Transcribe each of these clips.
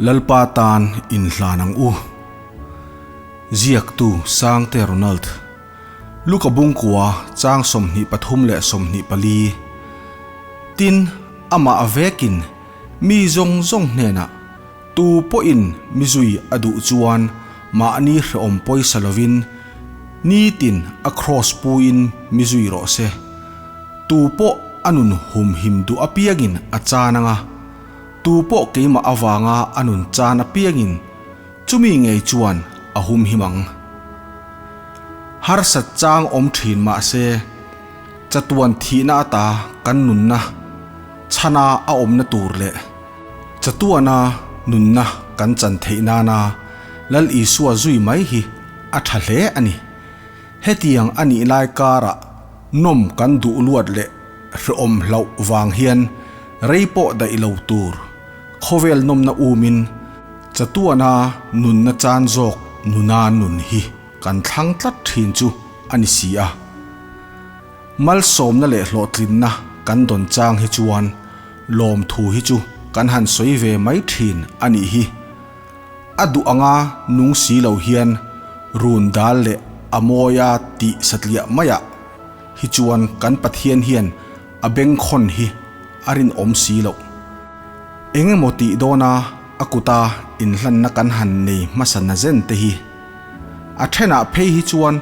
Lalpa tan inhlan ang u. Ziaktu Sangte Ronald. Luka Bungkua chang 23 leh 24. Tin, amah vekin mi zawng zawng hnenah tu pawhin mi zui a duh chuan mahni hrehawm pawisa lovin nitin a kraws puin mi zui rawh se. Tu pawh a nun humhim duh apiangin a chan anga. Tu pawh keimah avanga a nun chan apiangin chumi ngei chuan a humhim ang. Harsat chang awm thin mah se, chatuan thihna ata kan nunna chhana a awmna tur leh chatuana nunna kan chan theih nana Lal Isua zui mai hi a tha hle a ni. Hetiang a nih lai karah nawm kan duh luat leh hrehawm hlauh vang hian rei pawh daih lo tur khawvel nawmna umin chatuana nunna chan zawk nuna nun hi kan thlang tlat thin chu a ni si a. Malsawmna leh hlawhtlinna kan dawn chang hi chuan lawmthu hi chu kan han sawi ve mai thin a nih hi. A duh anga nung si lo hian run dal leh a mawia tih satliah maiah hi chuan kan Pathian hian a bengkhawn hi a rinawm si loh. Eng emaw tih dawna a kuta inhlanna kan han nei hmasa na zen te hi. A thenah phei hi chuan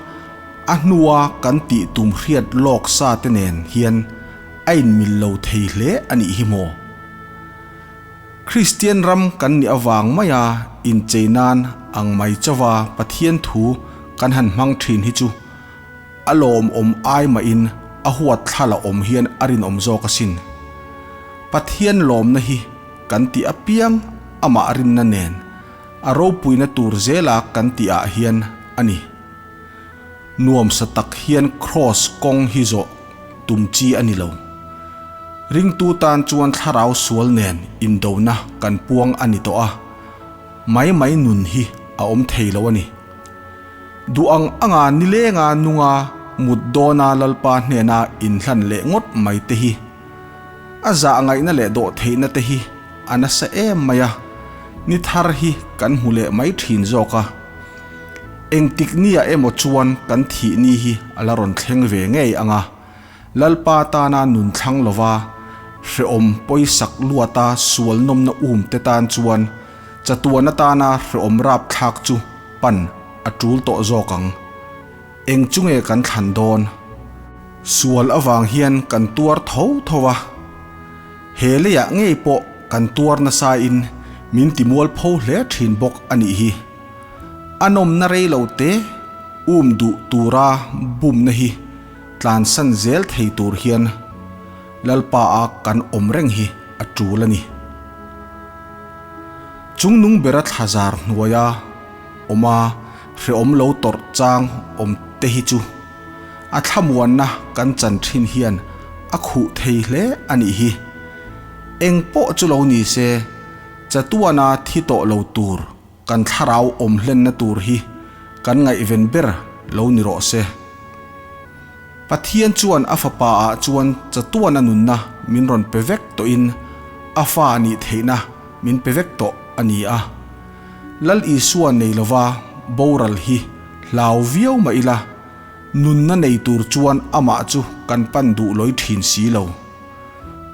a hnua kan tih tum hriat lawk sa te nen hian a inmil lo thei hle a nih hi maw? Kristian ram kan nih avang maia inchei nan ang mai chauva Pathian thu kan han hmang thin hi chu a lawmawm ai mahin a huat thla la awm hian a rinawm zawk asin. Pathian lawmna hi kan tih apiang amah rinna nen a ropuina tur zela kan tih ah hian a ni. Nuamsa tak hian kraws kawng hi zawh tum chi a ni lo. Ringtu tan chuan thlarau sual nen indona kan puang a ni tawh a, mai mai nun hi a awm thei lo a ni. Duh ang anga nilenga nunga mut dawna Lalpa hnena inhlan leh ngawt mai te hi a zah ngaihna leh dawh theihna te hi a nasa em mai a, ni thar hi kan hmu leh mai thin zawk a. Engtik nia emaw chuan kan thih ni hi a la rawn thleng ve ngei ang a, Lalpa tana nun thlang lova hrehawm pawisak luata sual nawmna um te tan chuan chatuan atana hrehawm rapthlak chu pan a tul tawh zawk ang. Eng chu nge kan thlan dawn? Sual avang hian kan tuar tho tho a, he leiah ngei pawh kan tuar nasa in min timualpho hle thin bawk a nih hi. A nawmna rei lo te um duh tura bumna hi tlansan zel thei tur hian Lalpa a kan awm reng hi a tul a ni. Chungnung bera thlazar hnuaia awma hrehawm lo tawrh chang awm te hi chu a thlamuanna kan chan thin hian a khuh thei hle a nih hi. Eng pawh chu lo ni se chatuana thi tawh lo tur Kan thlarau awm hlenna tur hi kan ngaihven ber lo ni rawh se. Pathian chuan a fapa ah chuan chatuan a nunna min rawn pe vek tawhin a fa nih theihna min pe vek tawh a ni a. Lal Isua nei lova boral hi hlau viau mah ila, nunna nei tur chuan amah chu kan pan duh lawi thin si lo.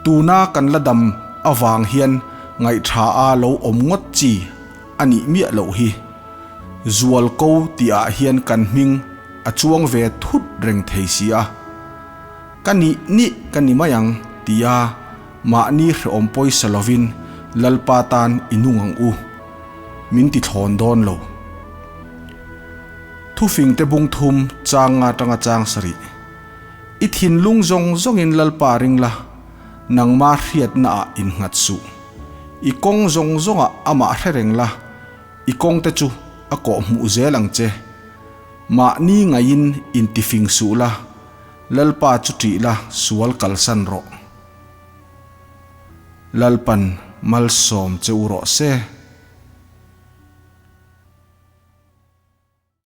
Tuna kan la dam avang hian ngaihṭha a lo awm ngawt chi a nih miah loh hi. Zual ko tih ah hian kan hming a chuang ve thut reng thei si a. Ka nih nih ka ni mai ang tia mahni hrehawm pawisa lovin Lalpa tan i nung ang u. Min ti thlawn dawn lo. Thufingte bung thum chang nga tanga chang sarih. I thinlung zawng zawngin Lalpa ring la, nangma hriatna ah innghat suh. I kawng zawng zawngah amah hre reng la, i kawngte chu a kawh hmuh zel ang che. Mahni ngaihin intifing suh la, Lalpa chu ṭih la, sual kalsan rawh. Lalpan malsawm che u rawh se.